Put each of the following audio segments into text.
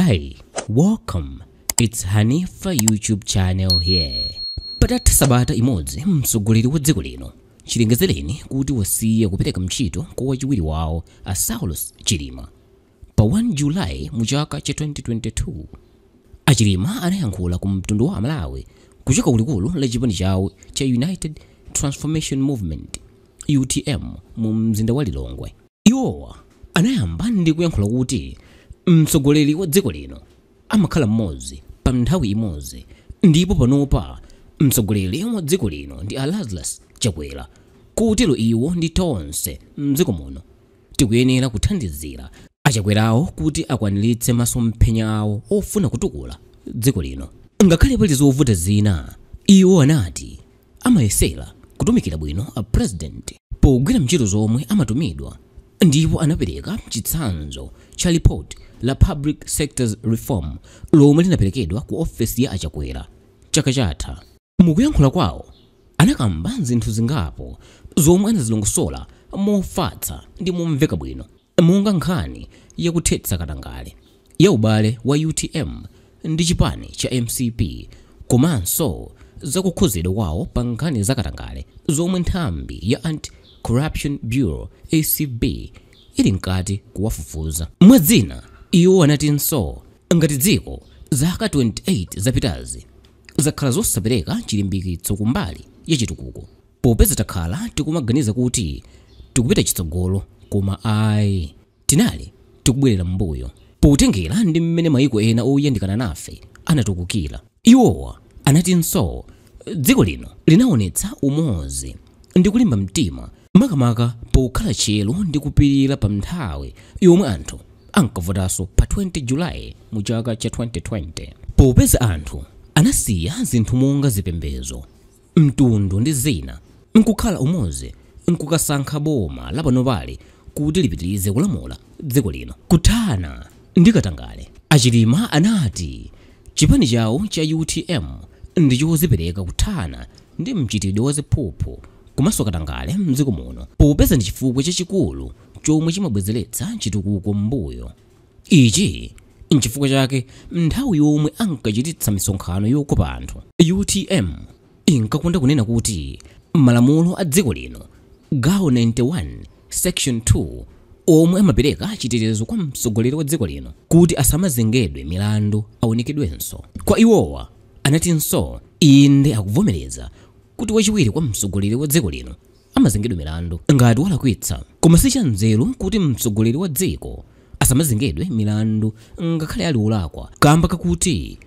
Hi, welcome. It's Hanifa YouTube channel here. Patatha sabata imodzi mtsogoleri wa dziko lino chilengezereni kuti wasiya kupereka ntchito kwa wachiwiri wawo a Saulos Chilima pa 1 July mu chaka cha 2022. Achilima anayankhula ku mtundu wa Malawi kuchoka kulikulu la chipani chawo cha United Transformation Movement UTM mu mzinda wa Lilongwe. Iwowa anayamba ndi kuyankhula kuti mtsogoleri wa dziko lino amakhala mmodzi pa nthawi imodzi, ndipo panopa mtsogoleri wa dziko lino ndi a Lazarus Chakwera, kotero iwo ndi tonse mdziko muno tikuyenera kuthandizira achakwerawo kuti akwaniritse masomphenya awo ofuna kutukula dziko lino. Ngakhale pali zovuta zina, iwo anati amayesera kutumikira bwino a president pogwira ntchito zomwe amatumidwa, ndipo anapereka chitsanzo cha report la Public Sectors Reform lomwe linaperekedwa ku ofesi ya achakwera chaka chatha. Mukuyankhula kwawo anakamba zinthu zingapo zomwe anazilongosola mofatsa ndi momveka bwino, monga nkhani yakuthetsa katangale, ya ubale wa UTM ndi chipani cha MCP, komanso zakukhuzidwa kwawo pa nkhani za katangale zomwe nthambi ya Anti-Corruption Bureau ACB ili mkati kuwafufuza. Mwadzina iwo anatinso ngati dziko zaka 28 zapitazi zakhala zosapereka chilimbikitso kumbali ya chitukuko, popeza takhala tikumaganiza kuti tikupita chitsogolo, koma ayi, tinali tikubwerera m'mbuyo potengera ndi mmene mayiko ena oyandikana nafe anatukukira. Iwowa anatinso dziko lino linaonetsa umodzi ndi kulimba mtima, makamaka pokhala tcheru ndi kupirira pa nthawi yomwe anthu ankavotanso pa 20 Julayi mu chaka cha 2020, popeza anthu anasiya zinthu monga zipembedzo, mtundu ndi zina, nkukhala umodzi nkukasankha boma lapanopali kuti lipitirize kulamula dziko lino. Kuthana ndi katangale, Achilima anati chipani chawo cha UTM ndi chozipereka kuthana ndi mchitidwe wa ziphuphu komanso katangale mdziko muno, popeza ndi chifukwa chachikulu chomwe chimabwezeretsa chitukuko m'mbuyo. Ichi nchifukwa chake nthawi yomwe ankachititsa misonkhano yokopa anthu, UTM inkakonda kunena kuti malamulo a dziko lino gawo 91 section 2 omwe amapereka chitetezo kwa mtsogoleri wa dziko lino kuti asamazengedwe milandu aonekedwenso. Kwa iwowa anatinso inde akuvomereza kuti wachiwiri kwa mtsogoleri wa dziko lino amazengedwe milandu ngati walakwitsa, koma si chanzeru kuti mtsogoleri wa dziko asamazengedwe milandu ngakhale ali wolakwa, kamba kakuti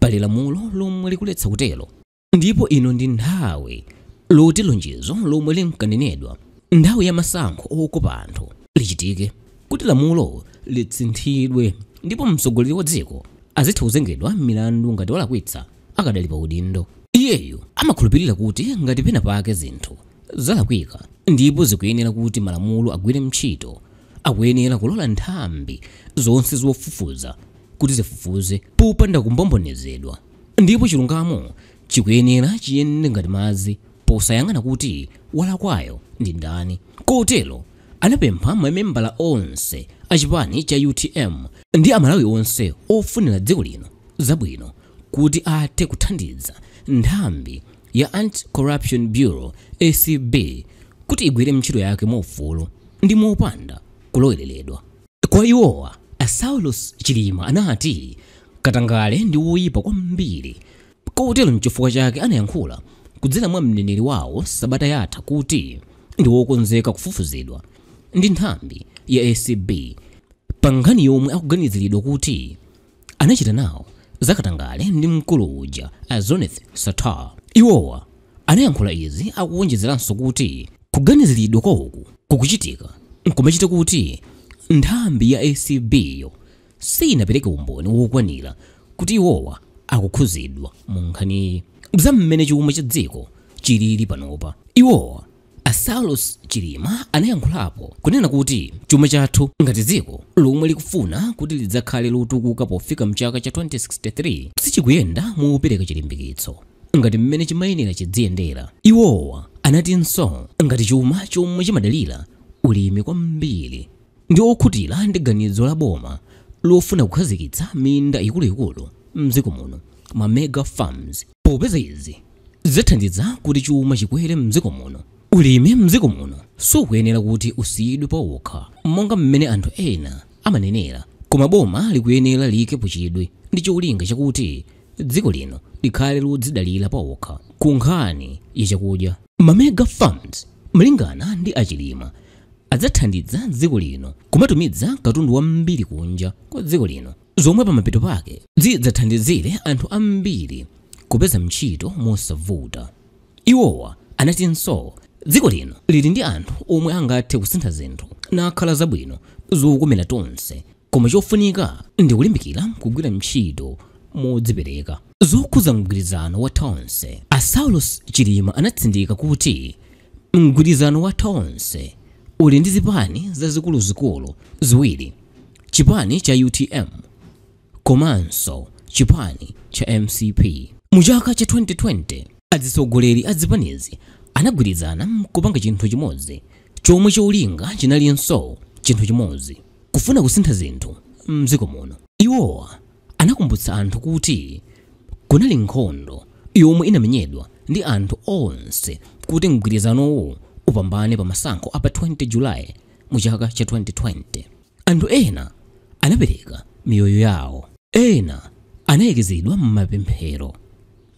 pali lamulo lomwe likuletsa kutero. Ndipo ino ndi nthawi loti lonjezo lomwe linkanenedwa nthawi ya masankho okopa anthu lichitike, kuti lamulo litsinthidwe ndipo mtsogoleri wa dziko azitha kuzengedwa milandu ngati walakwitsa akadali pa udindo. Iyeyu amakhulupirira kuti ngati pena pake zinthu zalakwika ndipo zikuyenera kuti malamulo agwire ntchito, akuyenera kulola nthambi zonse zofufuza kuti zifufuze popanda kumbombonezedwa, ndipo chilungamo chikuyenera chiyende ngati madzi posayang'ana kuti walakwayo ndi ndani. Kotero anapempha mamembala onse a chipani cha UTM ndi Amalawi onse ofunira dziko lino zabwino kuti athe kuthandiza nthambi ya Anti-Corruption Bureau ACB kuti igwire ntchito yake mofulu ndi mopanda kulowereredwa. Kwa iwowa a Saulos Chilima anati katangale ndi woyipa kwambiri, kotero nchifukwa chake anayankhula kudzera mwa mneneri wawo sabata yatha kuti ndi wokonzeka kufufuzidwa ndi nthambi ya ACB pa nkhani yomwe akuganiziridwa kuti anachita nawo zakatangale ndi mkulu uja a Zoneth Satar. Iwowa anayankhula izi akuwonjezeranso kuti kuganiziridwa kwawoku kukuchitika nkumachita kuti nthambi ya ACB yo sinapereke umboni wokwanira kuti iwowa akukhuzidwa mu nkhaniyi. Za mmene chuma cha dziko chilili panopa, iwowa a Saulos Chilima anayankhulapo kunena kuti chuma chathu ngati dziko lomwe likufuna kuti lidzakhale lotukuka pofika mchaka cha 2063 sichikuyenda mopereka chilimbikitso ngati mmene chimayenera chidziyendera. Iwowa anatinso ngati chuma chomwe chimadalira ulimi kwambiri ndi okhutira ndi ganizo la boma lofuna kukhazikitsa minda ikuluikulu mdziko muno, ma mega farms, popeza izi zidzathandiza kuti chuma chikwere mdziko muno. Ulimi mdziko muno sukuyenera kuti usiyidwe pawokha monga mmene anthu ena amanenera, koma boma likuyenera liyikepo chidwi ndi cholinga chakuti dziko lino likhale lodzidalira pawokha ku nkhani ya chakudya. Ma mega farms malingana ndi achilima adzathandiza dziko lino kumatumiza katundu wambiri kunja kwa dziko lino, zomwe pamapeto pake zidzathandizire anthu ambiri kupeza ntchito mosavuta. Iwowa anatinso dziko lino lili ndi anthu omwe angathe kusintha zinthu nakhala zabwino zokomera tonse, koma chofunika ndi kulimbikira kugwira ntchito modzipereka. Zokhuza mgwirizano wa tonse, a Saulos Chilima anatsindika kuti mgwirizano wa tonse uli ndi zipani zazikuluzikulu ziwiri, chipani cha UTM komanso chipani cha MCP. Mu chaka cha 2020 atsogoleri a zipanizi anagwirizana kupanga chinthu chimodzi chomwe cholinga chinalinso chinthu chimodzi, kufuna kusintha zinthu mdziko muno. Iwowa anakumbutsa anthu kuti kunali nkhondo yomwe inamenyedwa ndi anthu onse kuti mgwirizanowo upambane pa masankho apa 20 July mu chaka cha 2020. Anthu ena anapereka miyoyo yawo, ena anayekezedwa m'mapemphero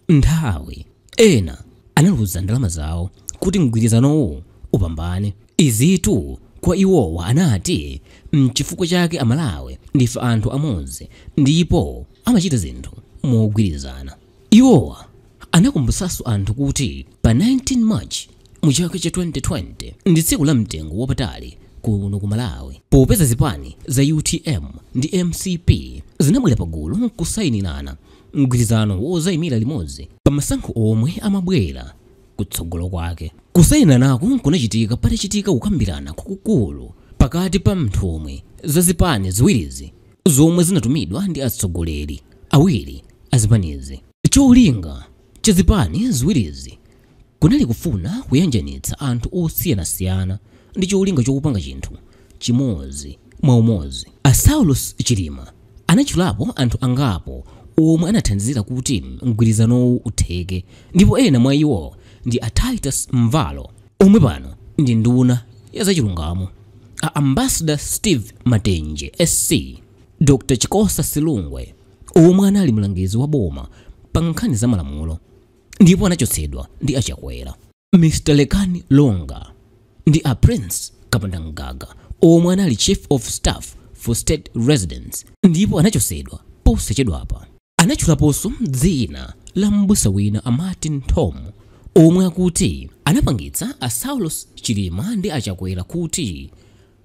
nthawi, ena analuza ndalama zawo kuti mgwirizanowo upambane. Izitu kwa iwowa anati mchifukwa chake Amalawi ndife anthu amodzi ndipo amachita zinthu mogwirizana. Iwowa anakumbutsanso anthu kuti pa 19 March mu chaka cha 2020 ndi tsiku la mtengo wapatali kuno ku Malawi, popeza zipani za UTM ndi MCP zinabwera pagulu kusayinirana mgwirizano wozayimira limodzi pa masankho omwe amabwera kutsogolo kwake. Kusayiniranaku kunachitika patachitika kukambirana kwakukulu pakati pa nthumwi za zipani ziwirizi zomwe zinatumidwa ndi atsogoleri awiri a zipanizi. Cholinga cha zipani ziwirizi kunali kufuna kuyanjanitsa anthu osiyanasiyana ndi cholinga chokupanga chinthu chimodzi mwa umodzi. A Saulos Chilima anatchulapo anthu angapo omwe anathandizira kuti mgwirizanowu utheke, ndipo ena mwa iwo ndi a Titus Mvalo omwe pano ndi nduna ya zachilungamo, a Ambassador Steve Matenje SC, Dr. Chikosa Silungwe omwe anali mlangizi wa boma pa nkhani za malamulo ndipo anachotsedwa ndi achakwera, Mr. Lekani Longa ndi a Prince Kapandamgaga omwe anali Chief of Staff for State Residence ndipo anachotsedwa posachedwapa. Anatchulaponso dzina la m'busa wina a Martin Tom omwe akuti anapangitsa a Saulos Chilima ndi achakwera kuti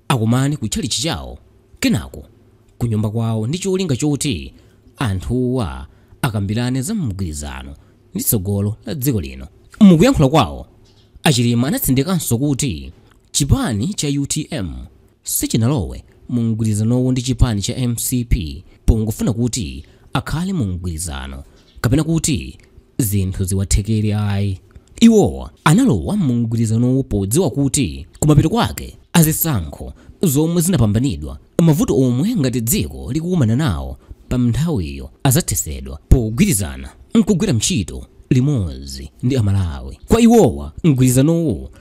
akumane ku tchalitchi chawo kenako ku nyumba kwawo ndi cholinga choti anthuwa akambirane za mgwirizano ndi tsogolo la dziko lino. Mukuyankhula kwawo, achilima anatsindikanso kuti chipani cha UTM sichinalowe mu mgwirizanowo ndi chipani cha MCP pongofuna kuti akhale mu mgwirizano kapena kuti zinthu ziwathekere ayi. Iwowa analowa mu mgwirizanowo podziwa kuti kumapeto kwake azisankho zomwe zinapambanidwa, mavuto omwe ngati dziko likukumana nawo pa nthawiyo azathetsedwa pogwirizana nkugwira ntchito limodzi ndi Amalawi. Kwa iwowa mgwirizanowo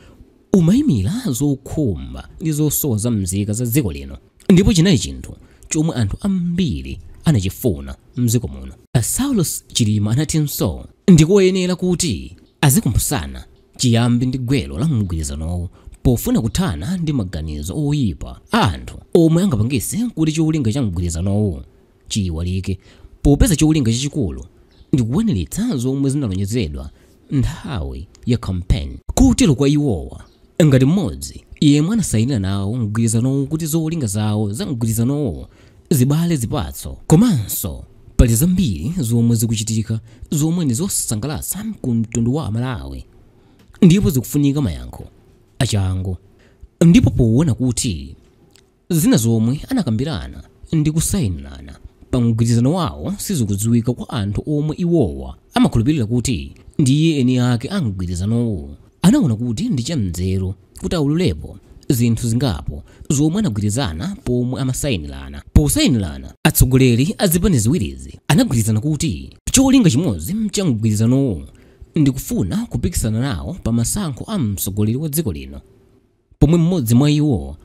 umayimira zokhumba ndi zosowa za mzika za dziko lino, ndipo chinali chinthu chomwe anthu ambiri anachifuna mdziko muno. Saulos Chilima anatinso ndikoyenera kuti azikumbusana chiyambi ndi gwero la mgwirizanowo pofuna kuthana ndi maganizo oyipa a anthu omwe angapangise kuti cholinga cha mgwirizanowo chiyiwalike, popeza cholinga chachikulu ndi kukwaniritsa zomwe zinalonjezedwa nthawi ya campaign. Kotero kwa iwowa ngati mmodzi yemwe anasayinira nawo mgwirizanowo kuti zolinga zawo za mgwirizanowo zibale zipatso, komanso pali zambiri zomwe zikuchitika zomwe ndi zosangalatsa ku mtundu wa Amalawi ndipo zikufunika mayankho achangu. Ndipo poona kuti zina zomwe anakambirana ndi kusayinirana pa mgwirizano wawo sizikudziwika kwa anthu omwe iwowa amakhulupirira kuti ndiye eni ake a mgwirizanowo, anaona kuti ndi chamnzeru kuti aululepo zinthu zingapo zomwe anagwirizana pomwe amasayinirana. Posayinirana, atsogoleri a zipani ziwirizi anagwirizana kuti cholinga chimodzi cha mgwirizanowo ndi kufuna kupikisana nawo pa masankho a mtsogoleri wa dziko lino, pomwe mmodzi mwa iwo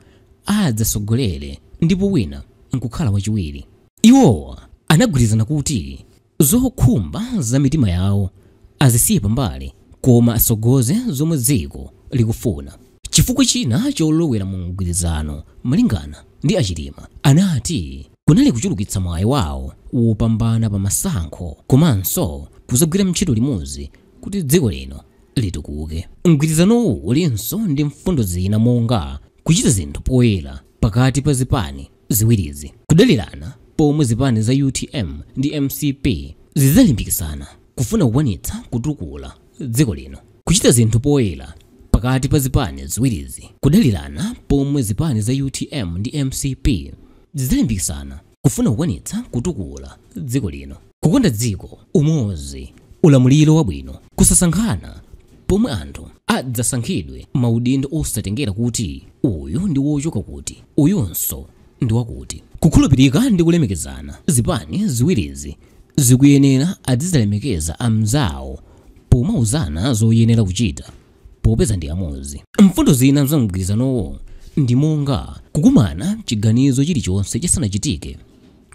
adzasogolere ndipo wina nkukhala wachiwiri. Iwowa anagwirizana kuti zokhumba za mitima yawo azisiye pambali koma asogoze zomwe dziko likufuna. Chifukwa china cholowera mu mgwirizano malingana ndi a Chilima anati kunali kuchulukitsa mwayi wawo wopambana pa masankho komanso kuzagwira ntchito limodzi kuti dziko lino litukuke. Mgwirizanowu ulinso ndi mfundo zina monga kuchita zinthu poyera pakati pa zipani ziwirizi, kudalirana pomwe zipani za UTM ndi MCP zidzalimbikitsana kufuna kukwanitsa kutukula dziko lino, kuchita zinthu poyera pakati pa zipani ziwirizi, kudalirana pomwe zipani za UTM ndi MCP zidzalimbikitsana kufuna kukwanitsa kutukula dziko lino, kukonda dziko, umodzi, ulamuliro wabwino, kusasankhana pomwe anthu adzasankhidwe maudindo osatengera kuti uyu ndi wochoka kuti uyunso ndi wakuti, kukhulupirika ndi kulemekezana. Zipani ziwirizi zikuyenera adzidzalemekeza amzawo pomauzana zoyenera kuchita popeza ndi amodzi. Mfundo zina za mgwirizanowo ndi monga kukumana chiganizo chilichonse chisanachitike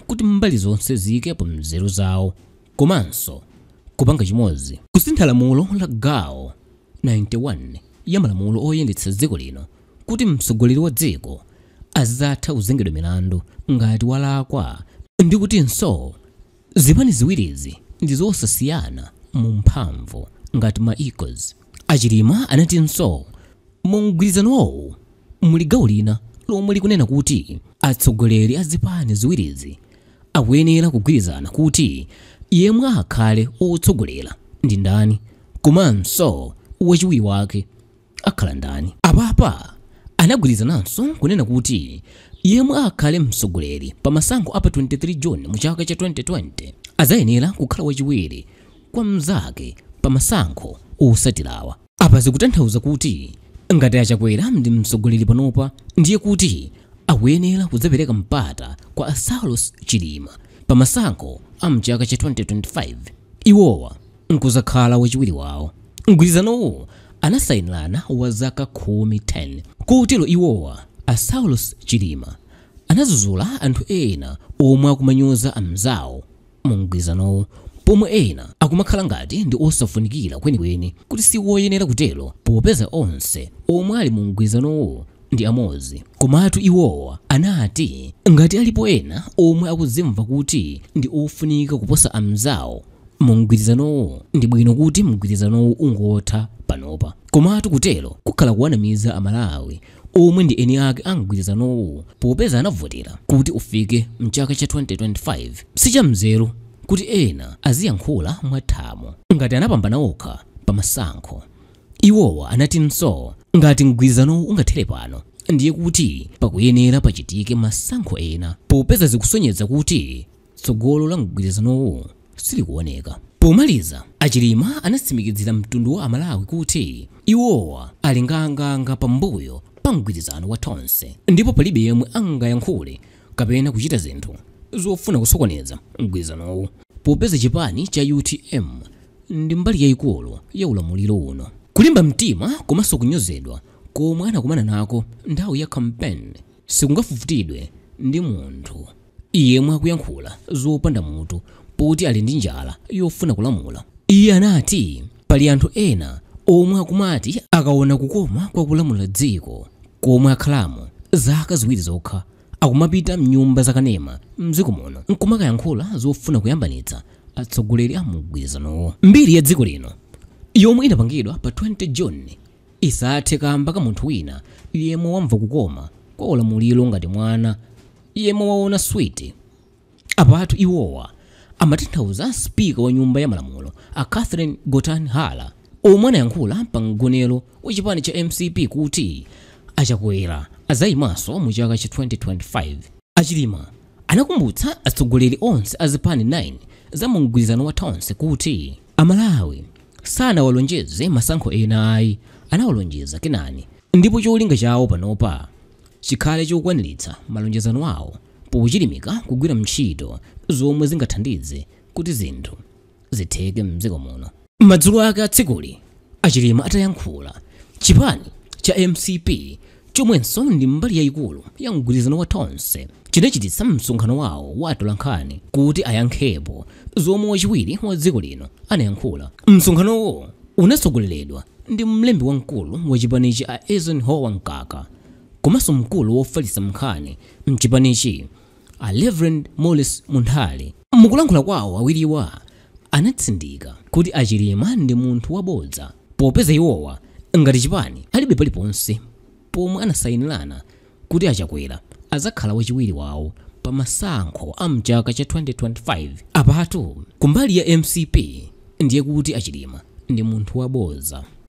kuti mbali zonse ziyikepo nzeru zawo komanso kupanga chimodzi, kusintha lamulo la gawo 91 ya malamulo oyendetsa dziko lino kuti mtsogoleri wa dziko azatha kuzengedwa milandu ngati walakwa, ndi kutinso zipani ziwirizi ndi zosasiyana mu mphamvu ngati ma equals. A Chilima anatinso mu mgwirizanowu muli gawo lina lomwe likunena kuti atsogoleri a zipani ziwirizi akuyenera kugwirizana kuti yemwe akhale otsogolera ndi ndani komanso wachiwiri wake akhala ndani. Apapa anagwirizananso kunena kuti yemwe akhale mtsogoleri pa masankho apa 23 June mu chaka cha 2020 azayenera kukhala wachiwiri kwa mnzake pa masankho osatirawa. Apa zikutanthauza kuti ngati a Chakwera ndi mtsogoleri panopa, ndiye kuti akuyenera kudzapereka mpata kwa a Saulos Chilima pa masankho a mchaka cha 2025, iwowa nkuzakhala wachiwiri wawo. Mgwirizanowo anasayinirana wa zaka 10, kotero iwowa a Saulos Chilima anazuzula anthu ena omwe akumanyoza amzawo mu mgwirizanowo, pomwe ena akumakhala ngati ndi osafunikira kwenikweni kuti si woyenera kutero popeza onse omwe ali mu mgwirizanowo ndi amodzi. Komatu iwowa anati ngati alipo ena omwe akuzimva kuti ndi ofunika kuposa amzawo mu mgwirizanowo, ndi bwino kuti mgwirizanowo ungotha panopa. Komatu kutero kukhala kuwanamiza Amalawi omwe ndi eni ake a mgwirizanowo popeza anavotera kuti ufike mchaka cha 2025. Sichamzeru kuti ena aziyankhula mwathamo ngati anapambana okha pa masankho. Iwowa anatinso ngati mgwirizanowo ungathere pano, ndiye kuti pakuyenera pachitike masankho ena popeza zikusonyeza kuti tsogolo la mgwirizanowo silikuoneka. Pomaliza, a Chilima anatsimikizira mtundu wa Amalawi kuti iwowa ali nganganga pambuyo pa mgwirizano wa tonse ndipo palibe yemwe angayankhule kapena kuchita zinthu zofuna kusokoneza mgwirizanowo popeza chipani cha UTM ndi mbali yayikulu ya ulamuliro uno. Kulimba mtima komanso kunyozedwa komwe anakumana nako nthawi ya campaign sikungafufutidwe ndi munthu yemwe akuyankhula zopanda mutu poti ali ndi njala yofuna kulamula. Iye anati pali anthu ena omwe akumati akaona kukoma kwa kulamula dziko komwe akhalamo zaka ziwiri zokha akumapita mnyumba zakanema mdziko muno nkumakayankhula zofuna kuyambanitsa atsogoleri a mgwirizanowo. Mbiri ya dziko lino yomwe inapangidwa pa 20 June isathe kamba ka munthu wina yemwe wamva kukoma kwa ulamuliro ngati mwana yemwe waona switi. Apatu iwowa amatanthauza spika wa nyumba ya malamulo a Catherine Gotani Hara omwe anayankhula pa mgonero wa chipani cha MCP kuti a Chakwera azayimanso mu chaka cha 2025. A Chilima anakumbutsa atsogoleri onse a zipani 9 za mu mgwirizano wa tonse kuti Amalawi sanawalonjeze masankho ena ayi, anawalonjeza kenani Ndipo cholinga chawo panopa chikhale chokwaniritsa malonjezano awo pochilimika kugwira ntchito zomwe zingathandize kuti zinthu zitheke mdziko muno. Madzulo ake atsikuli a Chilima atayankhula, chipani cha MCP chomwenso ndi mbali yayikulu ya mgwirizano wa Tonse chinachititsa msonkhano wawo wa atolankhani kuti ayankhepo zomwe wachiwiri wa dziko lino anayankhula. Msonkhanowo unatsogoleredwa ndi mlembi wamkulu wa chipanichi a Eisenhower Mkaka komanso mkulu wofalitsa nkhani mchipanichi a Reverend Morris Munthali. Mukulankhula kwawo awiriwa anatsindika kuti a Chilima ndi munthu wabodza popeza iwowa ngati chipani alibe paliponse pomwe anasayinirana kuti a Chakwera azakhala wachiwiri wawo pa masankho a mchaka cha 2025. Apatu kumbali ya MCP ndiye kuti a Chilima ndi munthu wabodza.